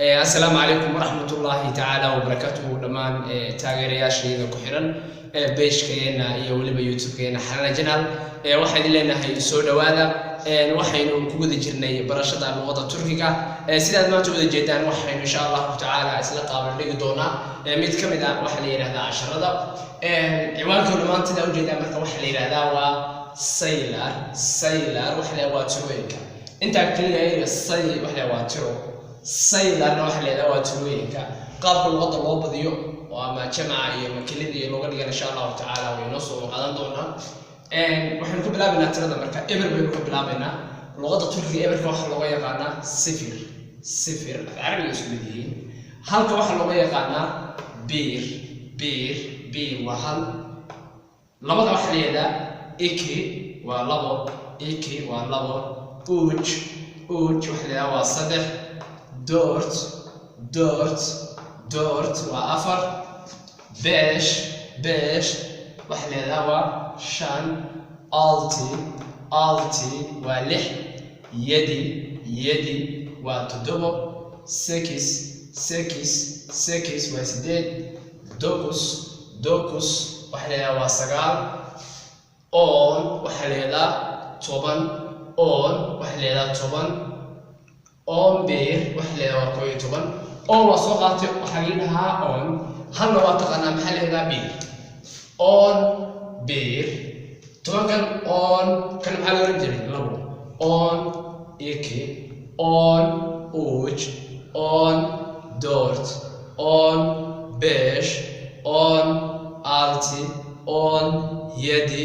Assalaamu calaykum waraxmatullaahi tacaala wabarakaatuhu. Dhammaan taageerayaashayda ku xiran page-keena iyo weliba YouTube-keena Xalana Channel, waxaan idin leenahay soo dhowaada. Waxaynu ku guda jirnay barashada luqadda Turkiga. Sidaad maanta wada jeedaan, waxaynu insha Allahu tacaala isla qaaban dhigi doonaa mid ka mid ah waxaa la yidhahdaa casharada. Ciwaankooda maanta sidaa ujeedaan marka waxaa la yidhahdaa waa sayılar. Sayılar waxa la waa tirooyinka. Intaa keliya iyaga sayı waxa la waa tiro, sayılarna waxa la yidhahdaa waa tirooyinka. Qaabka luqadda loo badiyo oo ama jamaca iyo makilida iyo looga dhigan, insha Allahu tacaala way noo soo qaadan doonaa. Waxaynu ka bilaabaynaa tirada. Marka eber baynu ka bilaabaynaa. Luqadda Turkiga eberka waxaa looga yaqaanaa sıfır. Sıfır af Carabiga isku mid yihiin. Halka waxaa looga yaqaanaa bir. Bir, bir waa hal. Labada waxaa la yidhahdaa iki, waa labo. Iki waa labo. Üç, üç waxaa la yidhahdaa waa saddex. Dört, dört, dört waa afar. Beş, beş waxaa la yidhahdaa waa shan. Altı, altı waa lix. Yedi, yedi waa toddobo. Sekiz, sekiz, sekiz waa sideed. Dokuz, dokuz waxaa la yidhahdaa waa sagaal. On waxaa la yidhahdaa 10. On waxaa la yidhahdaa 10. 11 waxaa la yidhahdaa waa 11. On waa soo qaatay, waxaa la dhahaa on. Halna waa taqaanaa, maxaa la yidhahdaa? Bir. 11. 10-kan on kan maxaa la oran jiray? Labo. On iki, on üç, on dört, on beş, on altı, on yedi,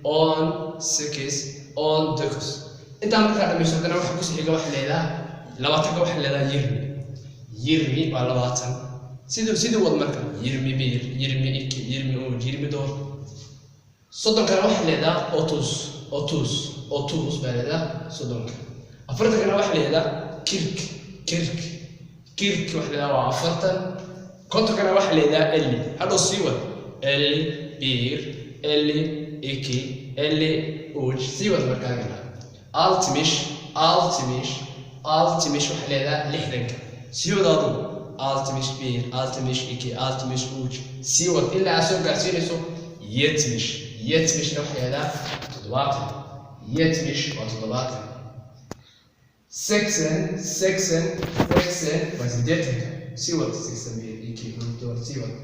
on sekiz, on dokuz. Intaa markaa dhamayso, haddana waxa kusii xiga waxa leedaha 20-ka, waxaa leedaha yirmi. Yirmi waa 20. Sidii wad marka: 21, 22, 23, 24. 30-kana waxaa leedaha otuz. Otuz, otuz baa leedaha 30-ka. 40-kana waxaa leedaha kırk. Kırk, kırk waxaa leedaha waa 40. 50-kana waxaa leedaha elli. Hadhow sii wad: 51, 52, 53, sii wad. Markaagana altmış, altmış, altmış waxaa leedaha 60-ka. Sii wad adugu: 61, 62, 63, sii wad ilaa aad soo gaarsiinayso yetmiş. Yetmişna waxaa leedaha 70. Yetmiş waa 70. Seksen, seksen, seksen waa 80-ka. Sii wad: 81, iki, üç, dört, sii wad.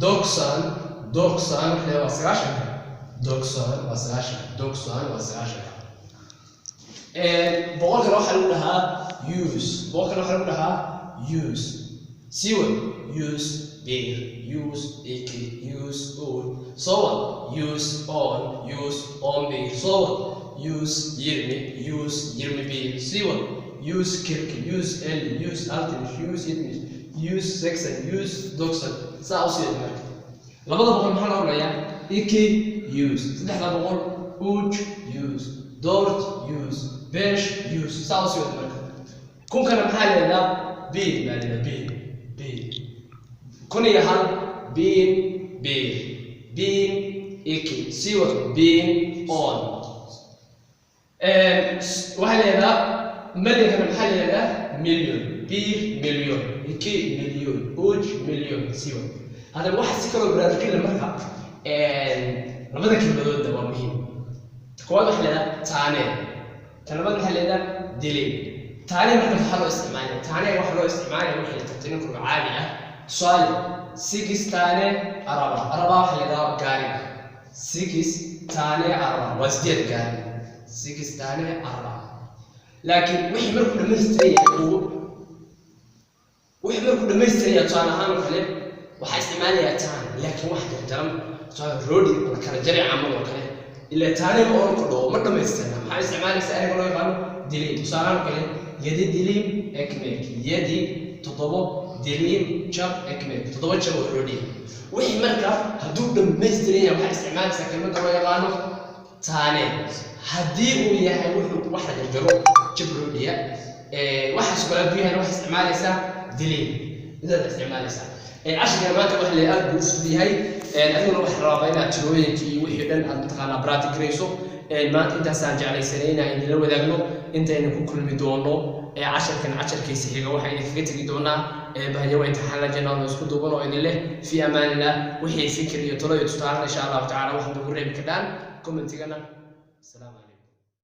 Doksan, doksan waxaa leedaha waa 90-ka. Doksan waa 90-ka. Doksan waa 90-ka. 100-kana waxaa lagu dhahaa yüz. 100-kana waxaa lagu dhahaa yüz. Sii wad: 101, 102, 103, soo wad: 110, 111, soo wad: 120, 121, sii wad: 140, 150, 160, 170, 180, 190, saa u sii wad. Marka 200 maxaa la odhanayaa? Iki yüz. 300: üç yüz, dört yüz, beş yüz, saa u sii wad. Marka 1000-kana maxaa leedaha? Bin baa leedaha. Bin, bin. 1001: bin bir, bin iki, sii wad: bin on. Waxaa leedaha milyankana maxaa leedaha? Milyon. 1 milyon, 2 milyon, 3 milyon, sii wad. Haddaba waxa si kaloo baraarujin leh marka labada kelmadoodna waa muhiim. Ta koowaad waxaa leedaha tane, ta labaad waxaa leedaha dilim. Tane marka waxaa loo isticmaalaya, tane waxaa loo isticmaalaya wixii la tartiibin karo, caadi ah. Tusaale: sekiz tane araba. Araba waxaa leedaha gaariga. Sekiz tane araba waa sideed gaari. Sekiz tane araba. Laakiin wixii markuu dhammaystiran yahay uu wixii markuu dhammaystiran yahay, tusaale ahaan oo kale, waxaa isticmaalayaa tane. Laakiin wax jarjaran, tusaale roodi la kala jaray camal oo kale, ilaa tane ma oran kardho, ma dhammaystirna, maxaa isticmaalaysaa? Ereyga loo yaqaano dilim. Tusaale ahaan oo kale: yedi dilim ekmek. Yedi, toddobo, dilim, jab, ekmek, toddoba jab oo roodi. Wixii marka hadduu dhammaystiran yahay, waxaa isticmaalaysaa kelmadda loo yaqaano tane. Haddii uu yahay wuxuu wax la jarjaro, jab roodhiya, waxaas kale hadduu yahayna, waxaa isticmaalaysaa dilim. Midaad isticmaalaysaa. Casharkan maanta waxa la aad buu u fudud yahay. Adiguna waxaa rabaa inaad tirooyinkii iyo wixii dhan aad mataqaanaa practice garayso. Maanta intaasaan jeclaysanay inaan idinla wadaagno. Intaynu ku kulmi doono casharkan casharkiisa xiga, waxaan idinkaga tegi doonaa bahyaweynta Xalane Channel oo isku duuban oo idin leh fi amaanillah. Wixii fikir iyo talo iyo tusaale, insha Allahu tacala, waxaad ugu reebi kardhaan commentigana. Asalaamu calaykum.